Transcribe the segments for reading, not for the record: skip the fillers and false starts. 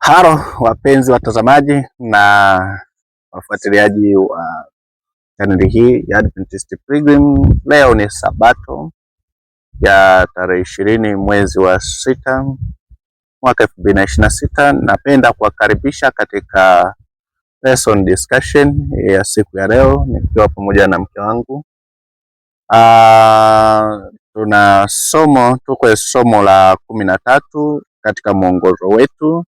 Halo wapenzi watazamaji na wafuatiliaji wa chaneli hii ya Adventist Pilgrim. Leo ni Sabato ya tarehe 20 mwezi wa 6 mwaka 2026. Napenda kuwakaribisha katika lesson discussion ya siku ya leo nikiwa pamoja na mke wangu. Tuna somo, tuko somo la 13 katika mwongozo wetu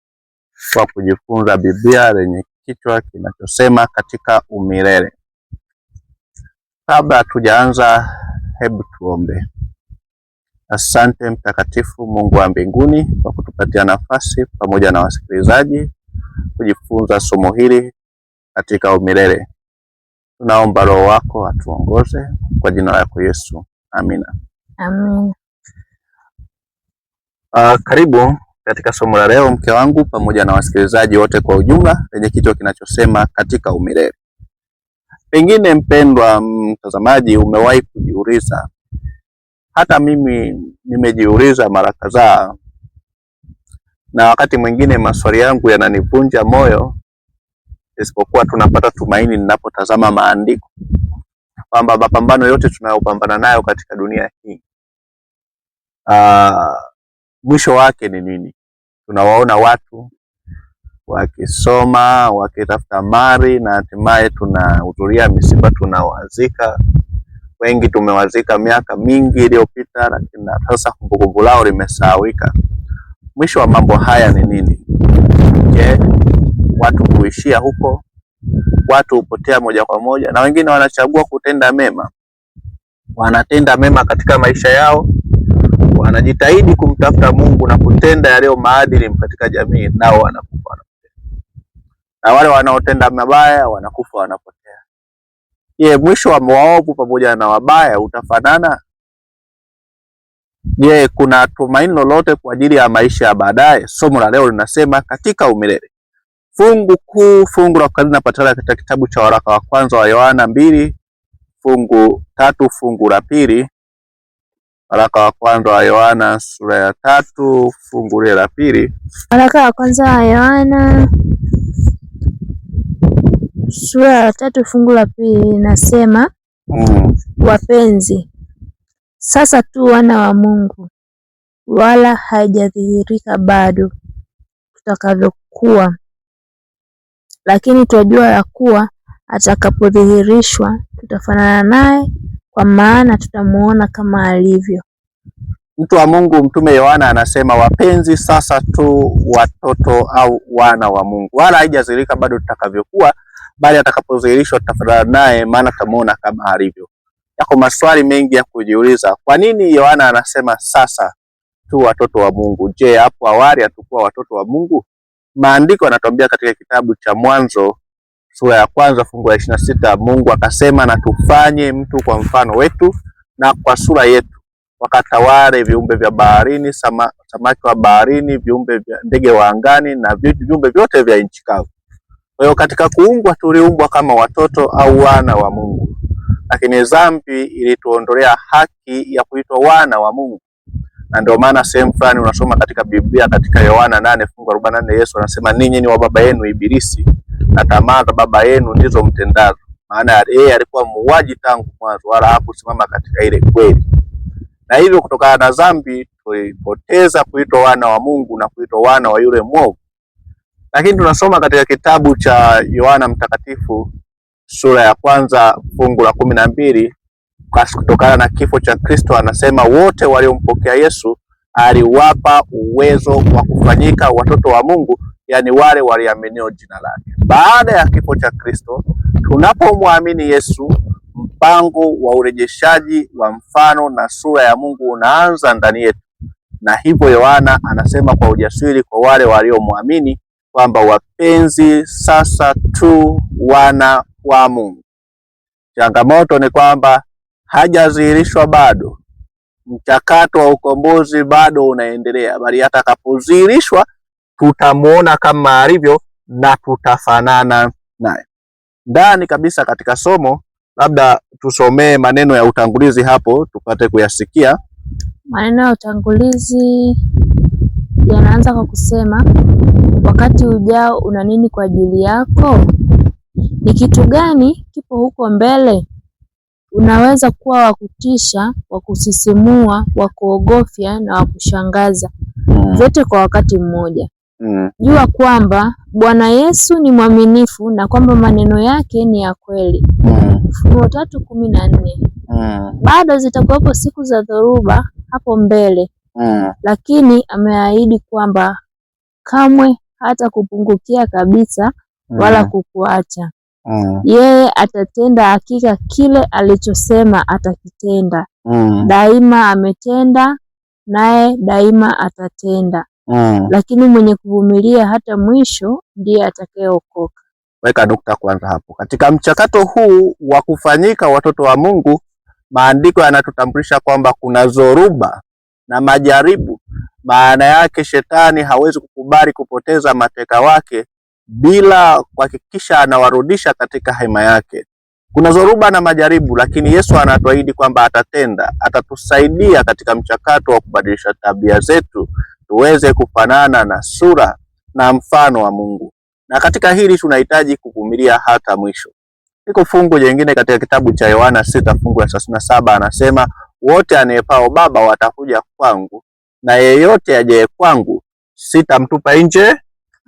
wa kujifunza Biblia lenye kichwa kinachosema katika umilele. Kabla tujaanza, hebu tuombe. Asante Mtakatifu Mungu wa mbinguni kwa kutupatia nafasi pamoja na wasikilizaji kujifunza somo hili katika umilele. Tunaomba Roho wako atuongoze kwa jina lako Yesu, amina. Amina. Karibu katika somo la leo mke wangu pamoja na wasikilizaji wote kwa ujumla, lenye kichwa kinachosema katika umilele. Pengine mpendwa mtazamaji, umewahi kujiuliza, hata mimi nimejiuliza mara kadhaa, na wakati mwingine maswali yangu yananivunja moyo, isipokuwa tunapata tumaini ninapotazama maandiko kwamba mapambano yote tunayopambana nayo katika dunia hii, mwisho wake ni nini? Tunawaona watu wakisoma wakitafuta mali na hatimaye tunahudhuria misiba, tunawazika. Wengi tumewazika miaka mingi iliyopita, lakini sasa kumbukumbu lao limesahauka. Mwisho wa mambo haya ni nini? Je, watu huishia huko? Watu hupotea moja kwa moja, na wengine wanachagua kutenda mema, wanatenda mema katika maisha yao, wanajitahidi kumtafuta Mungu na kutenda yaliyo maadili katika jamii, nao wanakufa wanapotea, na wale wanaotenda mabaya wanakufa wanapotea. Je, mwisho wa maovu pamoja na wabaya utafanana? Je, kuna tumaini lolote kwa ajili ya maisha ya baadaye? Somo la leo linasema katika umilele. Fungu kuu, fungu la kwanza linapatikana katika kitabu cha waraka wa kwanza wa Yohana 2 fungu 3 fungu la 2. Waraka wa kwanza wa Yohana sura ya 3 fungu la 2. Waraka wa kwanza wa Yohana sura ya 3 fungu la 2 inasema, Wapenzi, sasa tu wana wa Mungu, wala haijadhihirika bado tutakavyokuwa, lakini twajua ya kuwa atakapodhihirishwa tutafanana naye, kwa maana tutamuona kama alivyo. Mtu wa Mungu Mtume Yohana anasema, wapenzi, sasa tu watoto au wana wa Mungu, wala haijadhihirika bado tutakavyokuwa, bali atakapodhihirishwa tutafanana naye, maana tutamuona kama alivyo. Yako maswali mengi ya kujiuliza. Kwa nini Yohana anasema sasa tu watoto wa Mungu? Je, hapo awali hatukuwa watoto wa Mungu? Maandiko yanatuambia katika kitabu cha Mwanzo sura ya 1 fungu la 26, Mungu akasema, na tufanye mtu kwa mfano wetu na kwa sura yetu, wakatawale viumbe vya baharini, samaki wa baharini, viumbe vya ndege wa angani na viumbe vyote vya nchi kavu. Kwa hiyo katika kuumbwa tuliumbwa kama watoto au wana wa Mungu, lakini dhambi ilituondolea haki ya kuitwa wana wa Mungu. Na ndio maana sehemu fulani unasoma katika Biblia, katika Yohana 8 fungu 44, Yesu anasema ninyi ni wa baba yenu Ibilisi na tamaa za baba yenu ndizo mtendazo. Maana yeye alikuwa muuaji tangu mwanzo, wala hakusimama katika ile kweli. Na hivyo kutokana na dhambi tulipoteza kuitwa wana wa Mungu na kuitwa wana wa yule mwovu. Lakini tunasoma katika kitabu cha Yohana Mtakatifu sura ya 1 fungu la 12, kutokana na kifo cha Kristo anasema wote waliompokea Yesu aliwapa uwezo wa kufanyika watoto wa Mungu, yani wale waliaminio jina lake. Baada ya kifo cha Kristo, tunapomwamini Yesu, mpango wa urejeshaji wa mfano na sura ya Mungu unaanza ndani yetu. Na hivyo Yohana anasema kwa ujasiri kwa wale waliomwamini kwamba wapenzi, sasa tu wana wa Mungu. Changamoto ni kwamba hajadhihirishwa bado, mchakato wa ukombozi bado unaendelea, bali atakapodhihirishwa tutamuona kama alivyo na tutafanana naye. Ndani kabisa katika somo, labda tusomee maneno ya utangulizi hapo tupate kuyasikia. Maneno ya utangulizi. Yanaanza kwa kusema, wakati ujao una nini kwa ajili yako? Ni kitu gani kipo huko mbele? Unaweza kuwa wa kutisha, wa kusisimua, wa kuogofya na wa kushangaza, vyote kwa wakati mmoja. Jua kwamba Bwana Yesu ni mwaminifu na kwamba maneno yake ni ya kweli. Ufunuo 3:14. Bado zitakuwepo siku za dhoruba hapo mbele, lakini ameahidi kwamba kamwe hata kupungukia kabisa wala kukuacha. Yeye atatenda hakika kile alichosema atakitenda. Daima ametenda, naye daima atatenda. Lakini mwenye kuvumilia hata mwisho ndiye atakayeokoka. Weka nukta kwanza hapo. Katika mchakato huu wa kufanyika watoto wa Mungu, maandiko yanatutambulisha kwamba kuna zoruba na majaribu. Maana yake shetani hawezi kukubali kupoteza mateka wake bila kuhakikisha anawarudisha katika hema yake. Kuna zoruba na majaribu, lakini Yesu anatuahidi kwamba atatenda, atatusaidia katika mchakato wa kubadilisha tabia zetu tuweze kufanana na sura na mfano wa Mungu. Na katika hili tunahitaji kuvumilia hata mwisho. Iko fungu jingine katika kitabu cha Yohana 6 fungu la 37, anasema wote aniyepao Baba watakuja kwangu, na yeyote ajaye kwangu sitamtupa nje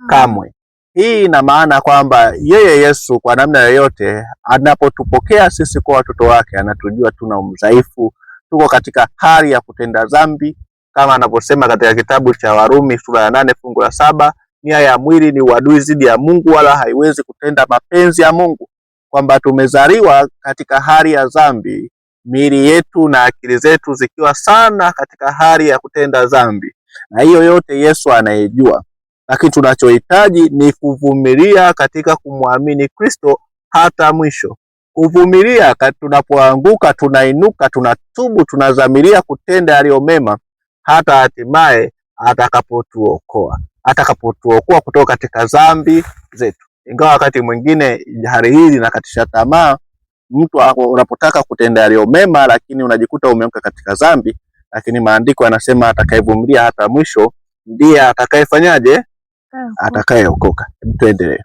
kamwe. Hii ina maana kwamba yeye Yesu kwa namna yoyote anapotupokea sisi kwa watoto wake, anatujua tuna udhaifu, tuko katika hali ya kutenda dhambi, kama anavyosema katika kitabu cha Warumi sura ya 8 fungu la 7, nia ya mwili ni uadui dhidi ya Mungu, wala haiwezi kutenda mapenzi ya Mungu, kwamba tumezaliwa katika hali ya dhambi, miili yetu na akili zetu zikiwa sana katika hali ya kutenda dhambi, na hiyo yote Yesu anayejua. Lakini tunachohitaji ni kuvumilia katika kumwamini Kristo hata mwisho. Kuvumilia, tunapoanguka tunainuka, tunatubu, tunadhamiria kutenda yaliyo mema hata hatimaye atakapotuokoa, atakapotuokoa kutoka katika dhambi zetu. Ingawa wakati mwingine hali hii inakatisha tamaa mtu unapotaka kutenda yaliyo mema, lakini unajikuta umeanguka katika dhambi. Lakini maandiko yanasema atakayevumilia hata mwisho ndiye atakayefanyaje? Atakayeokoka. Hebu tuendelee.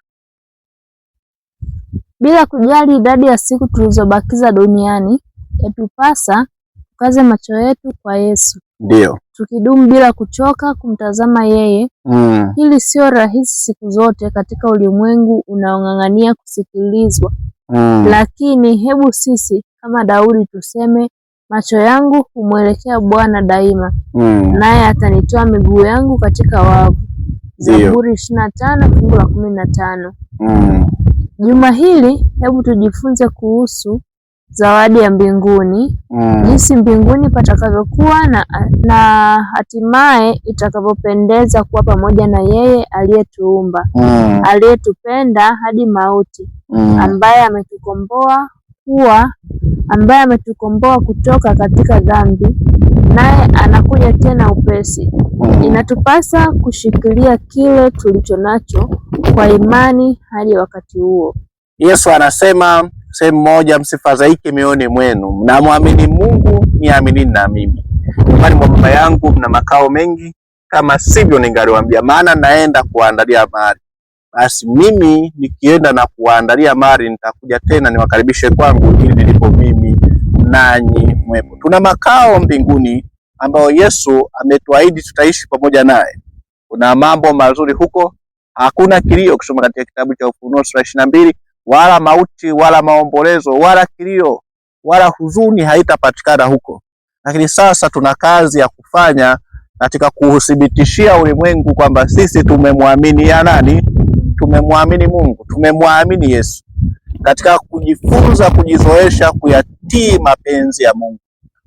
Bila kujali idadi ya siku tulizobakiza duniani, yatupasa tukaze macho yetu kwa Yesu. Ndio. Tukidumu bila kuchoka kumtazama yeye. Hili sio rahisi siku zote katika ulimwengu unaong'ang'ania kusikilizwa. Lakini hebu sisi kama Daudi tuseme, macho yangu humwelekea Bwana daima, naye atanitoa miguu yangu katika wavu. Zaburi 25 fungu la 15. Juma hili hebu tujifunze kuhusu zawadi ya mbinguni, jinsi mbinguni patakavyokuwa na hatimaye itakavyopendeza kuwa pamoja na yeye aliyetuumba, aliyetupenda hadi mauti, ambaye ametukomboa kutoka katika dhambi, naye anakuja tena upesi. Inatupasa kushikilia kile tulicho nacho kwa imani hadi wakati huo. Yesu anasema sehemu moja, msifadhaike mioyoni mwenu, mnamwamini Mungu, niaminini na mimi. Nyumbani mwa Baba yangu mna makao mengi, kama sivyo ningaliwaambia, maana naenda kuwaandalia mahali. Basi mimi nikienda na kuwaandalia mahali, nitakuja tena niwakaribishe kwangu, ili nilipo mimi nanyi mwepo. Tuna makao mbinguni ambayo Yesu ametuahidi tutaishi pamoja naye. Kuna mambo mazuri huko, hakuna kilio. Kusoma katika kitabu cha Ufunuo sura 22, wala mauti wala maombolezo wala kilio wala huzuni haitapatikana huko. Lakini sasa tuna kazi ya kufanya katika kuuthibitishia ulimwengu kwamba sisi tumemwamini ya nani? Tumemwamini Mungu, tumemwamini Yesu, katika kujifunza, kujizoesha kuyatii mapenzi ya Mungu.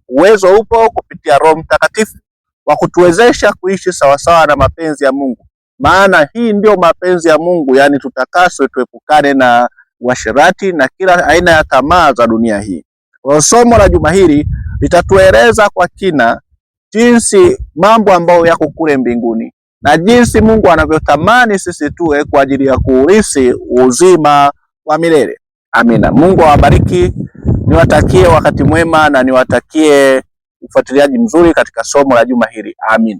Uwezo upo kupitia Roho Mtakatifu wa kutuwezesha kuishi sawasawa na mapenzi ya Mungu, maana hii ndio mapenzi ya Mungu, yaani tutakaswe, tuepukane na uasherati na kila aina ya tamaa za dunia hii. Kwa somo la juma hili litatueleza kwa kina jinsi mambo ambayo yako kule mbinguni na jinsi Mungu anavyotamani sisi tuwe kwa ajili ya kuurithi uzima wa milele. Amina. Mungu awabariki, niwatakie wakati mwema na niwatakie ufuatiliaji mzuri katika somo la juma hili. Amina.